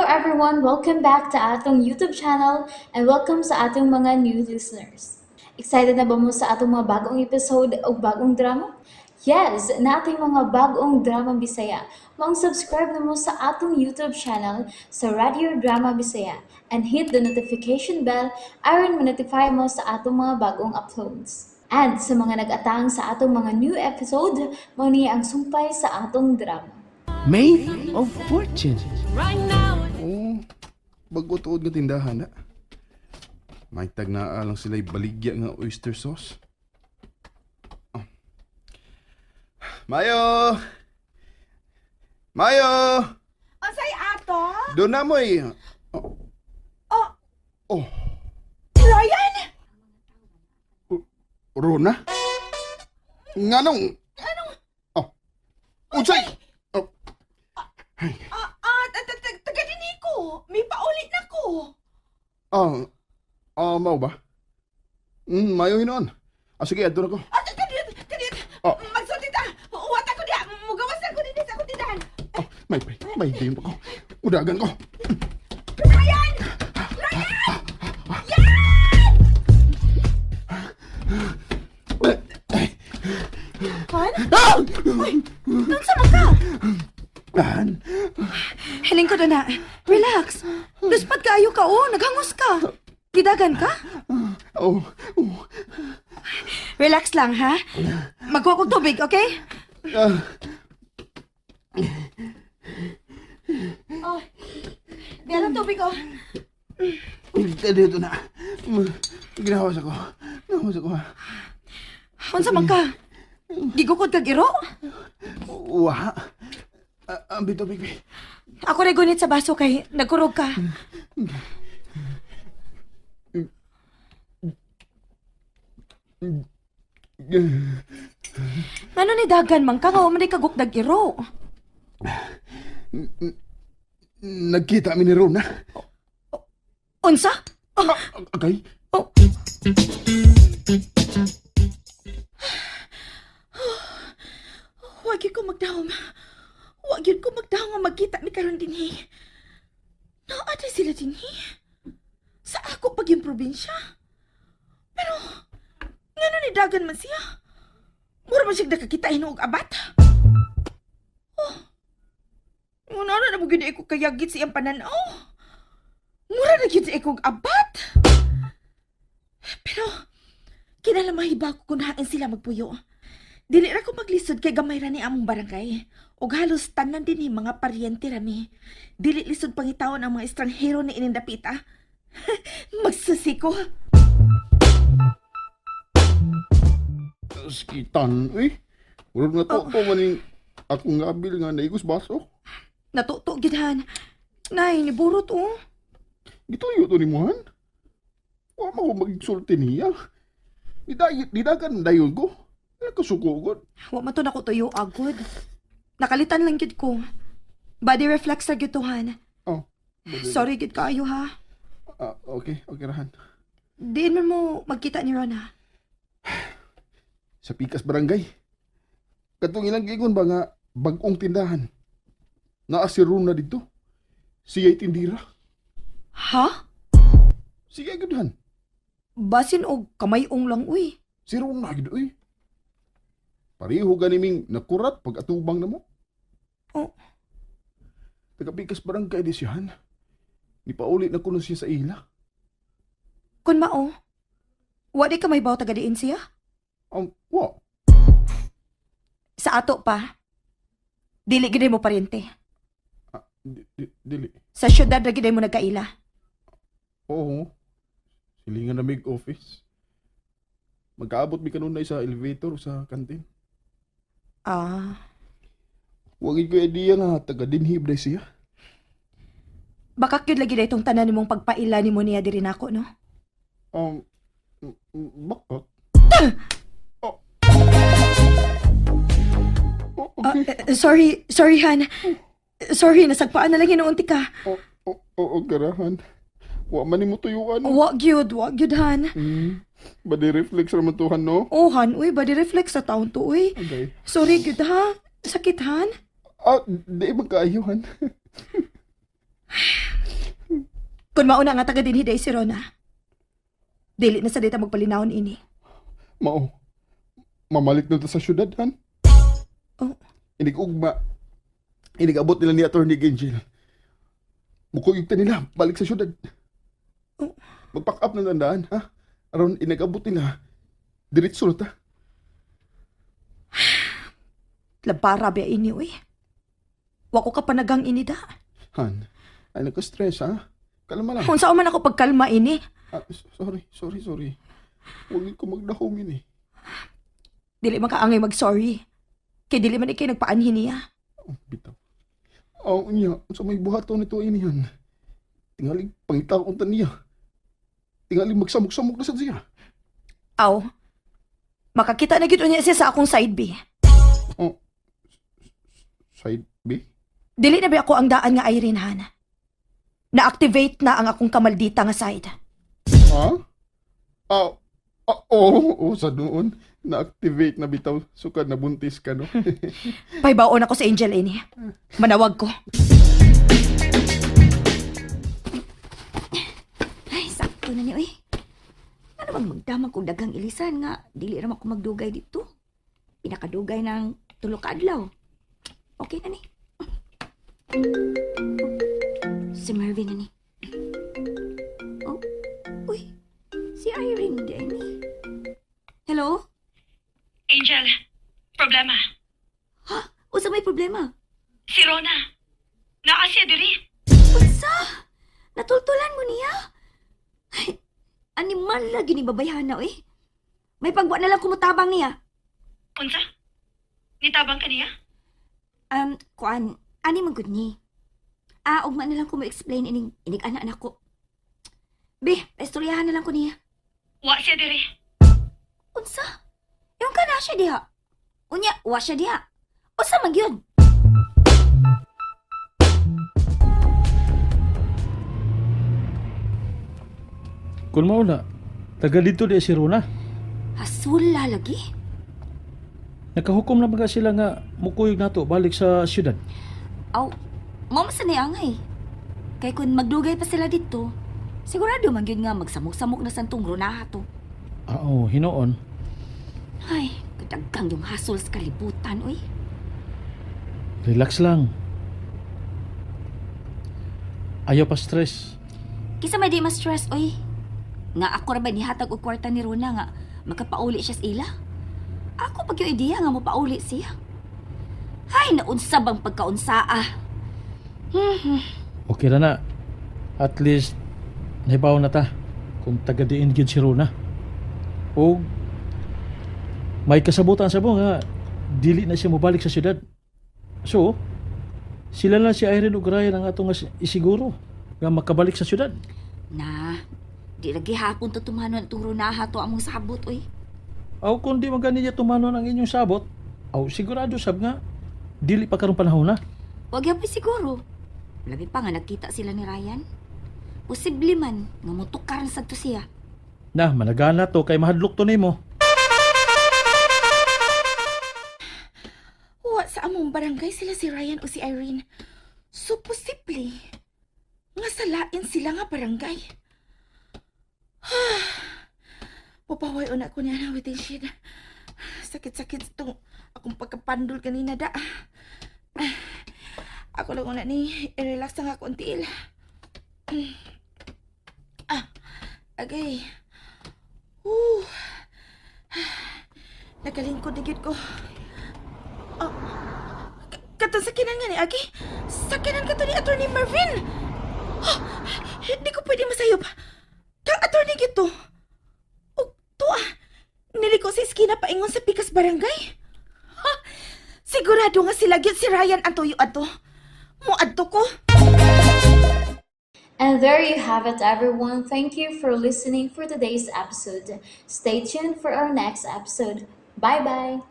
Everyone! Welcome back to atong YouTube channel and welcome sa atong mga new listeners. Excited na ba mo sa atong mga bagong episode o bagong drama? Yes, naa tay mga bagong drama Bisaya. Maong subscribe na mo sa atong YouTube channel sa Radio Drama Bisaya and hit the notification bell aron ma-notify mo sa atong mga bagong uploads. And sa mga nag-atang sa atong mga new episode, mao ni ang sumpay sa atong drama. Maid of Fortune. Oh, bago tuod nga tindahan na. May tag naa lang sila baligya nga oyster sauce. Oh. Mayo! Mayo! Unsay ato? Doon na mo eh. Oh. Oh. Oh, Ryan! Rona? Nganong? Anong? Oh. Unsay? Oh. Taga dinhi ko. May paulit na ko. Ah, mao ba? Mayo hinuon. Ah, sige, adto na ko. Ah, kadiyot, kadiyot. Oh. Magsulti ta. Uwat ako diha. Mugawas ako dinhi sa akong tindahan. Oh, may game pa ko. Udagan ko. Ryan! Ryan! Yan! Han? Ah! Unsa man ka? Han? Hiling ko na. Relax. Luspad kaayo ka, oh. Naghangos ka. Gidagan ka? Oh. Relax lang, ha? Magkuha kog tubig, okay? Ah, Oh. Diyan ang tubig, oh. Dito na. Ginawas ako. Ginawas ako. Ha. Unsa man ka? Gigukod kag iro? Wa. Ah, ang bito, baby. Ako rin gunit sa baso kay nagkurog ka. Ngano ni dagan man ka nga wa man day kagukdag iro? Nagkita mi ni Rona. Unsa? Ah, okay. Oh. Wag yun ko magdahom. Wag yun ko magdahom nga magkita mi karon dinhi. Naa di sila dinhi. Sa ako pag yung probinsya. Pero, ngano ni dagan man siya? Mura man siya nakakita hinuog abat. Oh. Ngano na mo gyud ko kayagit sa iyang pananaw. Mura na gyud sa og abat. Pero, kinala mahiba ko kung hain sila magpuyo. Dili ra ko maglisod kay gamay ra ni among barangay. Og halos tanan din ni mga paryente rami. Dili lisod pangitawon ang mga estranghero ni ining dapita. Magsusi ko. Skitan, eh. Murag na to, to maning akong abil nga naigos baso. Natuto gid han. Nay, niburot oh. Gituyo to ni Mohan. Wa man ko magsulti niya. Didagan dayon ko. Nakasuko ko. Wa man to nako tuyo agod. Nakalitan lang gid ko. Body reflex ra gyud to han. Oh. Sorry gid kaayo ha. Ah, okay, okay rahan. Diin man mo magkita ni Rona. Sa Pikas Barangay. Katong ilang giingon ba nga bag-ong tindahan. Naa si Rona dito. Siya'y tindira. Ha? Sige gyud han. Basin og kamayong lang uy. Si Rona gyud uy. Pareho ganiming nakurat pag atubang na mo. Oh. Taga Pikas Barangay di siya han. Nipauli na kuno siya sa ila. Kun mao, wa di ka may baw taga diin siya? Wa. Sa ato pa. Dili gid mo paryente. Ah, dili. Sa syudad ra gid mo nagkaila. Oo. Silingan na mig office. Magkaabot mi kanunay sa elevator sa kantin. Ah, Wagin ko idea nga taga dinhib day siya. Baka gyud lagi itong tanan nimong pagpaila nimo niya diri nako no. Bakak? Oh. Oh, Ah, okay. sorry, sorry Han. Sorry, nasagpaan na lang hinuunti ka. Oh, garahan. Wa man nimo tuyuan. Wa gyud Han. Body reflex ra man to han, no? Oh Han, uy, body reflex sa taon to uy. Okay. Sorry gyud ha. Sakit Han. Ah, di man kaayo han. Kung mauna nga taga dinhi day si Rona, dili na sa dita magpalinawon ini. Mao. Mamalik na ta sa syudad, han? Oh. Inig ugma. Inig abot nila ni Attorney Angel. Mukuyog ta nila, balik sa syudad. Oh. Magpack up ng tandaan, ha? Aron inag-abot nila, diretso na ta. Labara ba ini, uy. Wa ko ka panagang ini da. Han, ay nagka-stress, ha? Kalma lang. Kung saan man ako pagkalma ini, Ah, sorry, sorry, sorry. Huwag ko magdahom yun eh. dili man kaangay mag-sorry. Kay dili man ikay nagpaanhin niya. Oh, bitaw. Oh, niya, sa may buhaton nito ini yan. Tingaling pangitaon ta niya. Tingaling magsamok-samok na sad siya. Aw, makakita na gyud unya siya sa akong side B. Oh, side B? Dili na ba ako ang daan nga Irene Han? Na-activate na ang akong kamaldita nga side. Ha? Ah, ah, oo, oh, sa doon. Na-activate na bitaw. Sukad na buntis ka, no? Paybaon ako sa Angel ini. Manawag ko. Ay, sakto na ni oy. Ano bang magdamag kog daghang ilisan nga dili ra man ko magdugay dito. Pinakadugay ng tulo ka adlaw. Okay na ni. Si Marvin na ni. Oh, uy. Si Irene di ay ni. Hello? Angel, problema. Ha? Unsa may problema? Si Rona. Naa siya diri. Unsa? Natultulan mo niya? Ay, animal lagi ni babayhana oy. May pagwa na lang kumutabang niya. Unsa? Nitabang kaniya? Kuan, ani man gud ni. Ah, ugma na lang ko mo-explain ining inig anak nako. Be, istoryahan na lang ko niya. Wa siya diri. Unsa? Yung ka na siya diha. Unya, wa siya diha. Unsa man gyud? Kung mauna, taga dito di si Rona. Hasula lagi. Nakahukom na baga sila nga mukuyog nato balik sa syudad. Aw, mao man sa ni angay. Kay kun magdugay pa sila dito, sigurado man gyud nga magsamok-samok na santong runaha to. Ah, oo, hinoon. Ay, kadaghang yung hasol sa kalibutan, uy. Relax lang. Ayaw pa stress. Kisa may di ma-stress, oy. Nga ako ra ba nihatag og kwarta ni Rona nga makapauli siya sa ila? Ako pag yung ideya nga mopauli siya. Hay, naunsa bang pagkaunsa ah. Okay ra na. At least, nahibaw na ta kung taga diin gyud si Rona. O may kasabutan sa mo nga dili na siya mobalik sa syudad. So, sila lang si Irene ug Ryan ang atong isiguro nga makabalik sa syudad. Na, di lagi hapon to tumanon atong Ronaha to among sabot, oy. Aw kung di man gani niya tumanon ang inyong sabot, aw sigurado sab nga dili pa karong panahon na. Wag yapon siguro. Labi pa nga nagkita sila ni Ryan. Posible man nga motukar na sad to siya. Na managana to kay mahadlok to nimo. Wa sa among barangay sila si Ryan o si Irene. So posible nga salain sila nga barangay. Pupaway una ko niya na waiting shed. Sakit-sakit itong akong pagkapandol kanina da. Ako lang una ni i-relax ang akong tiil. Ah, agay. Whew. Nakalingkod na gyud ko. Katong sakinan nga ni Agi. Sakinan ka to ni Attorney Marvin. Oh, hindi ko pwede masayop. Kang attorney gito. O, to ah. Niliko sa iskina paingon sa Pikas Barangay. Ha? Sigurado nga sila gyud si Ryan ang tuyo adto. Muadto ko. And there you have it, everyone. Thank you for listening for today's episode. Stay tuned for our next episode. Bye bye.